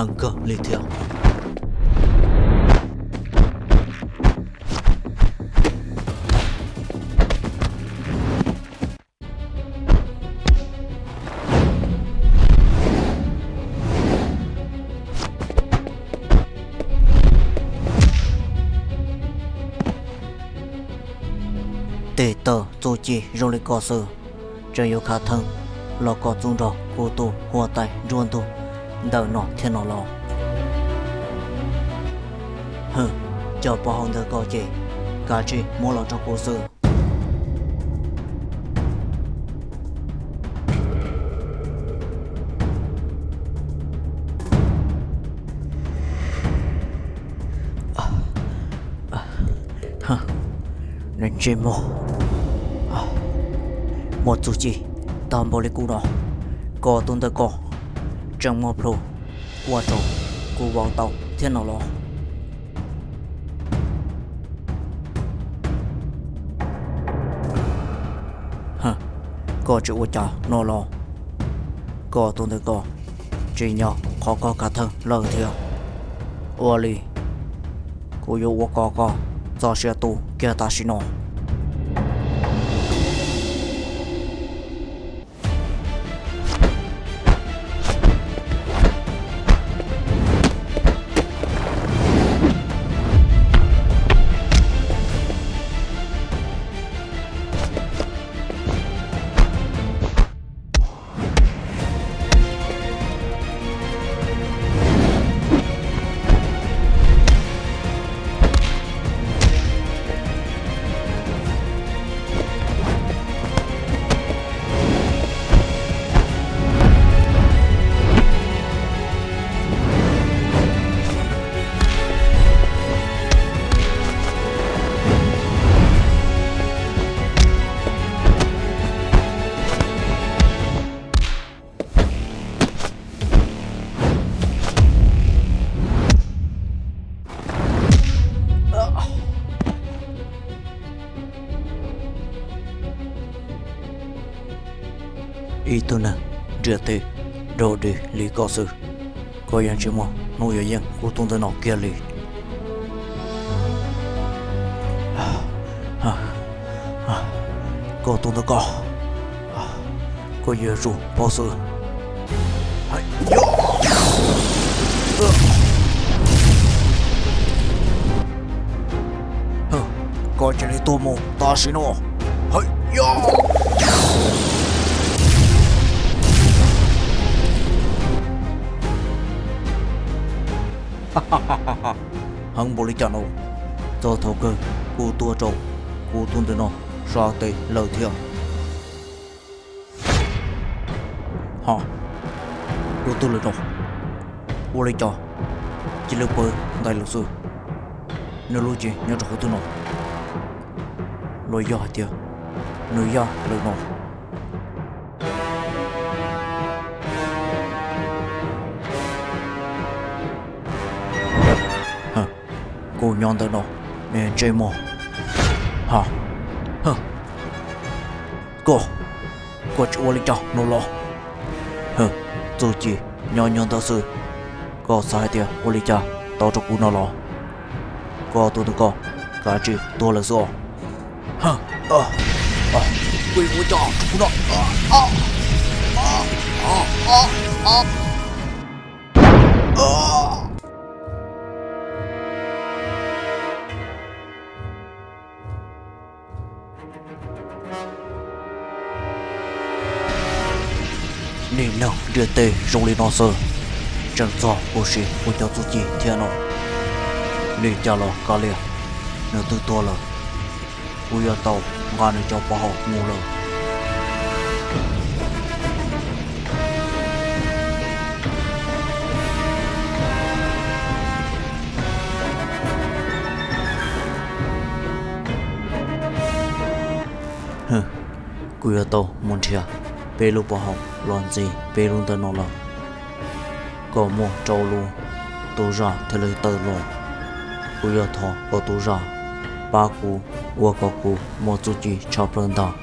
heev kawg li thiab. Tej tawg txuj ci zoo li ko xwb, tseem yuav khav theeb los kom txub nrog kuv tus huab tais nruab ntug ntawm no thiab no los? Hwm, cov pov haum ntawm ko ces kav tsij muab los rau kuv xwb. Ntsej muag muaj txuj ci tag npaum li kuv no, koj tus ntawm ko tseem muaj plhu ua rau kuv vau tau thiab no los? Koj tseem ua cas no los? Koj tus ntawm ko tsis nyob qhov koj khav theeb lawm thiab. Ua li, kuv yuav ua kom koj txo sia tu kiag tam sim no. Ib tug neeg ntiaj teb dog dig li koj xwb, koj yeej tsis muaj hnub yuav yeej kuv tus ntawm no kiag li. Koj tus ntawm ko, koj yuav tsum paub xwb. Koj cia li tuag mus tam sim no. Heev npaum li cas no, txog thaum kawg kuj tuag rau kuv tus ntawm no sab tes lawm thiab. Ha, lub twg lawm no? Ua li cas cia li pawv ntais lawm xwb? Nws lub cev nyob rau qhov twg no? Los yog hais tias nws yaj lawm no? Kuv nyob ntawm no, ntsej muag. Ha, koj, koj tsis ua li cas no los? Txuj ci nyob nyob ntawd xwb, koj xav hais tias ua li cas tau rau kuv no los? Koj tus ntawm ko, kav tsij tuag lawm xwb os. Kuv ua cas kuv no. Niag neeg ntiaj teb zoo li no xwb, tseem txog kuv siv kuv cov txuj ci thiab no. Li cas los kav liam, nws twb tuag lawm, kuv yuav tau nqa nws cov pov haum mus lawm. Kuv yuav tau mus nrhiav peb lub pov haum los ntxiv peb lub ntawm no lawm. Kom muaj rau lub, tus zaj thiaj li tawm los. Kuv yuav thov kom tus zaj pab kuv ua kom kuv muaj txuj ci tshaj plaws ntag.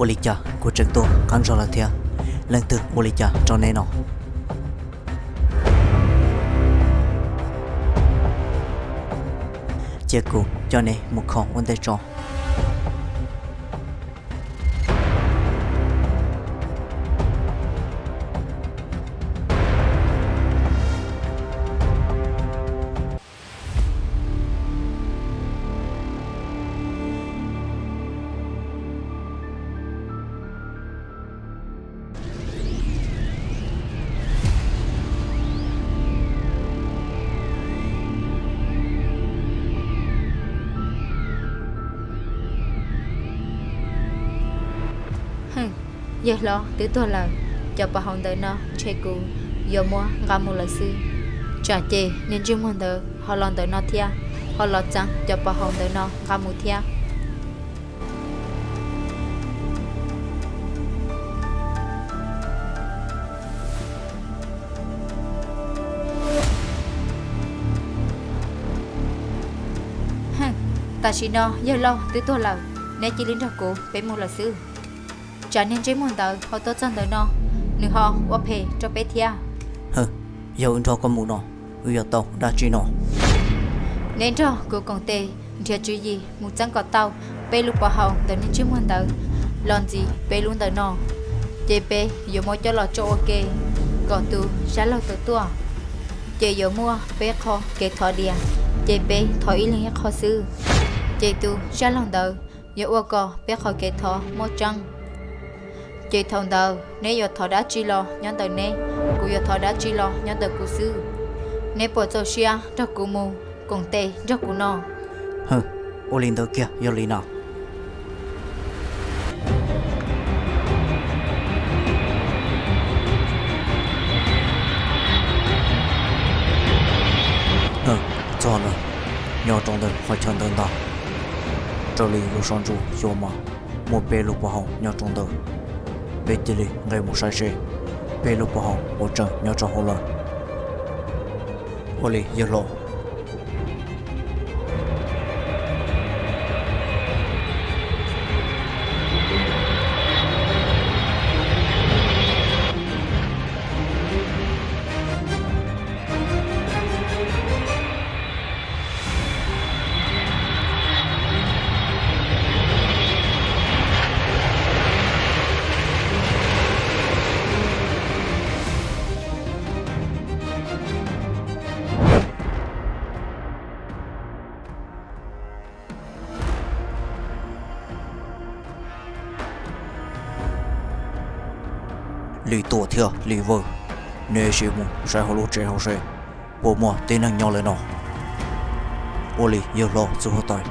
Ua li cas kuv tseem tuaj qab nrog lawm thiab? Leej twg ua li cas rau neb no? Cia kuv coj neb mus kho ua ntej tso. Yawg hlob twb tuag lawm, cov pov haum ntawm no ntshe kuv yuav muab nqa mus lawm xwb. Tsam ces niag ntsej muag ntawd ho los ntawm no thiab, ho los txeeb cov pov haum ntawm no nqa mus thiab. Tam sim no yawg laus twb tuag lawm, neb cia li nrog kuv peb mus lawm xwb. Tsam niag ntsej muag ntawd ho tuaj txog ntawm no, nws ho ua phem rau peb thiab. Yog wb nrog koj mus no, wb yuav tau dab tsi no? Neb nrog kuv koom tes nrhiav tswv yim mus txeeb kom tau peb lub pov haum ntawm niag ntsej muag ntawd los ntxiv peb lub ntawm no, ces peb yuav muab coj los tso ua ke kom tus zaj laug tau tuaj. Ces yuav muaj peb qho kev thov dias, ces peb thov ib leeg ib qho xwb. Ces tus zaj laug ntawd yuav ua kom peb qhov kev thov muaj tseeb. Ces thaum ntawd neb yuav thov dab tsi los nyob ntawm neb, kuv yuav thov dab tsi los nyob ntawm kuv xwb. Neb puas txaus siab nrog kuv mus koom tes nrog kuv no? Ua li ntawd kiag yog li na. Txog lawm, nyob rau ntawm qhov chaw ntawd ntag. Raws li lub sab ntsuj xyuas mas muaj peb lub pov haum nyob rau ntawd. Peb cia li nqis mus saib seb peb lub pov haum puas tseem nyob rau hauv lawm. Ua li yawg hlob. Lis Tuam thiab Lis Vawj, neb sim mus saib hauv lub tsev hauv seb puas muaj tib neeg nyob lawm no. Ua li yawg hlob txiv huab tais.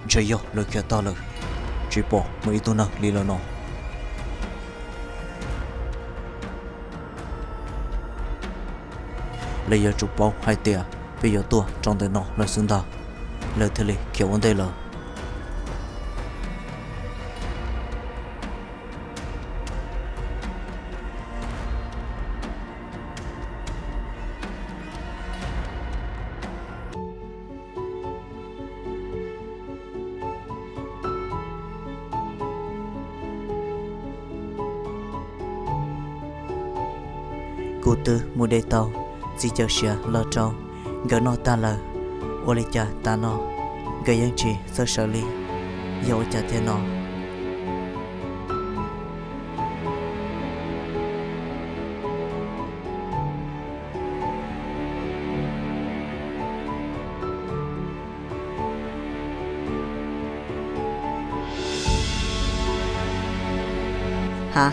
Ntshe yog lawv khiav tag lawm, tsis pom muaj ib tug neeg li lawm no. Lawv yuav tsum paub hais tias peb yuav tuaj rau ntawm no lawm xwb ntag, lawv thiaj li khiav ua ntej lawm. Kuv twb mus de tau txiv cawm siav los rau nkawd noj tag lawm, ua li cas tas no nkawd yeej tsis txawj sawv li, yog ua cas thiab no? Ha,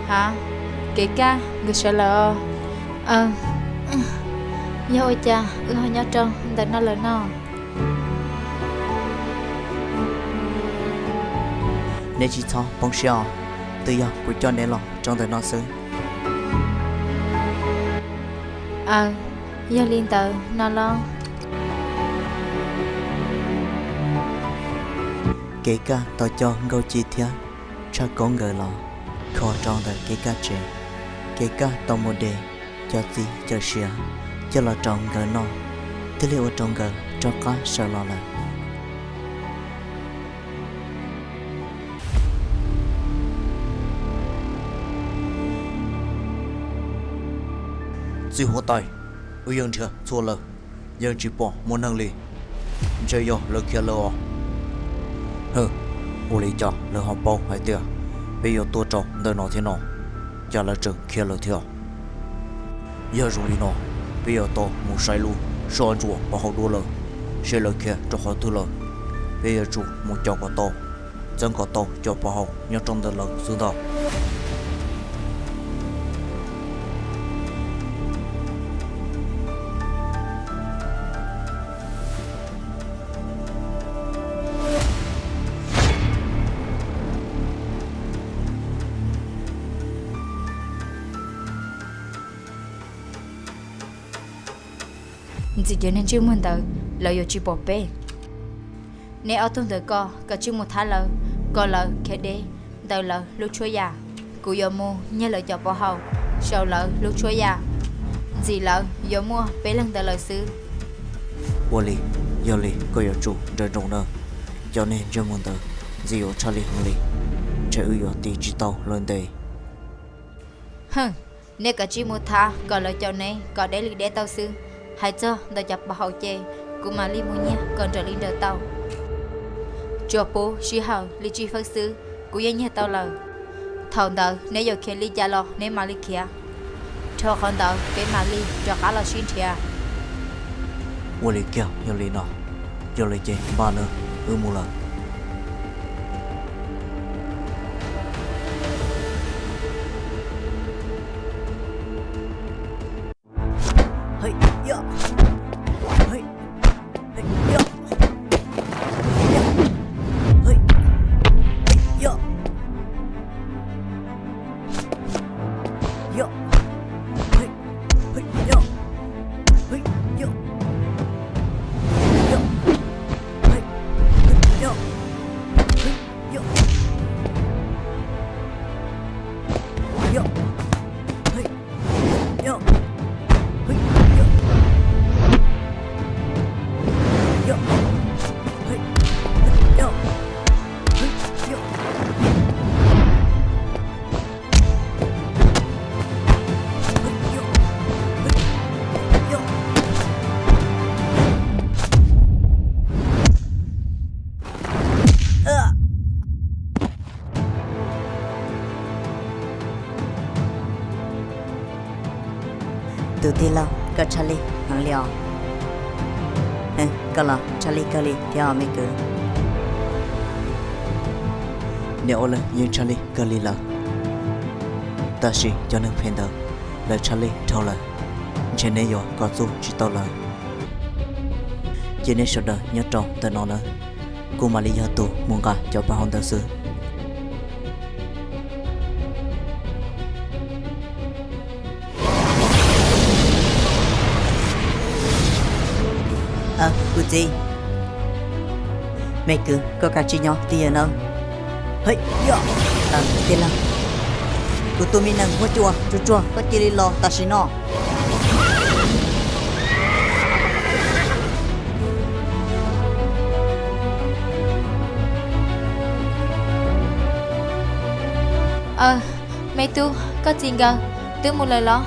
ha, Kev Kaj nkawd sawv lawm os. Yog ua cas wb ho nyob rau ntawm no lawm no? Neb tsis txhob poob siab os, twb yog kuv coj neb los rau ntawm no xwb. Aws, yog li ntawd no los? Kev Kaj tau coj Nkauj Ci thiab Tshaj Koob nkawd los. kho rau ntawm kev kaj tsev. Kev kaj tau mus de cov txiv cawm siav coj los rau nkawd noj, thiaj li ua rau nkawd rov qab sawv los lawm. Txiv huab tais, wb yeej nrhiav txhua lawm, yeej tsis pom muaj neeg li. Ntshe yog lawv khiav lawm os. Hwm, ua li cas lawv ho paub hais tias peb yuav tuaj rau ntawm no thiab no, cas lawv tseem khiav lawm thiab? Yog zoo li no, peb yuav tau mus saib lub soj ntsuam pov haum dua lawm, seb lawv khiav rau qhov twg lawm. Peb yuav tsum mus caum kom tau, txeeb kom tau cov pov haum nyob rau ntawm lawv xwb ntag. Ntxim, cov neeg ntsej muag ntawd lawv yuav tsis pom peb. Neb ob tug ntawm ko kav tsij mus thab lawv, kom lawv khiav deb ntawm lawv lub tshuab yam. Kuv yuav mus nyiag lawv cov pov haum saum lawv lub tshuab yam, ntxim lawv yuav muaj peb leeg ntawd lawm xwb. Ua li, yog li koj yuav tsum nrawm nroos nawb. Cov neeg ntsej muag ntawd ntxim yuav tshaj lij heev li, ntshe wb yuav tiv tsis tau lawv ntes. Hwm, neb kav tsij mus thab kom lawv caum neb kom deb li deb tau xwb. Hais txog ntawm cov pov haum ces kuv mam li mus nyiag kom nrawm li nrawm tau. Tsuas pub sij hawm li tsib fawb xwb, kuv yeej nyiag tau lawm. Thaum ntawd neb yuav khiav li cas los neb mam li khiav. Dhau qhov ntawd peb mam li rov qab los sib nrhiav. Ua li kiag yog li no, yog li ces npaj nawb, wb mus lawm. Tus tij laug, koj tshaj lij heev li os. Koj los tshaj lij kawg li thiab os me kwv. Niam ua lawv yeej tshaj lij kawg li lawm, tab sis cov neeg phem ntawd lawv tshaj lij dhau lawm, ntshe neb yuav kom txuj tsis tau lawm. Cia neb sawv daws nyob rau ntawm no nawb, kuv mam li yog tus mus nqa cov pov haum ntawd xwb. Kuv txiv, me kwv, koj kav tsij nyob twj ywm nawb. Tij laug, kuv tus me nees huab cua tsuag tsuag, koj cia li los tam sim no. Me tub, koj txiv nkawd twb mus lawm los?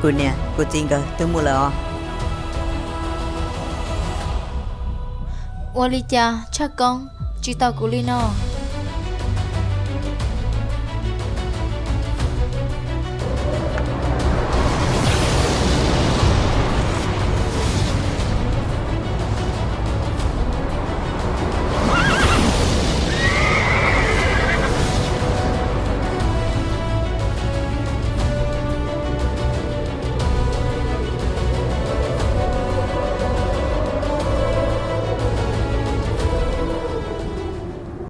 Kuv niam, kuv txiv nkawd twb mus lawm os. Ua li cas tshaj koob tsis tau kuv li no?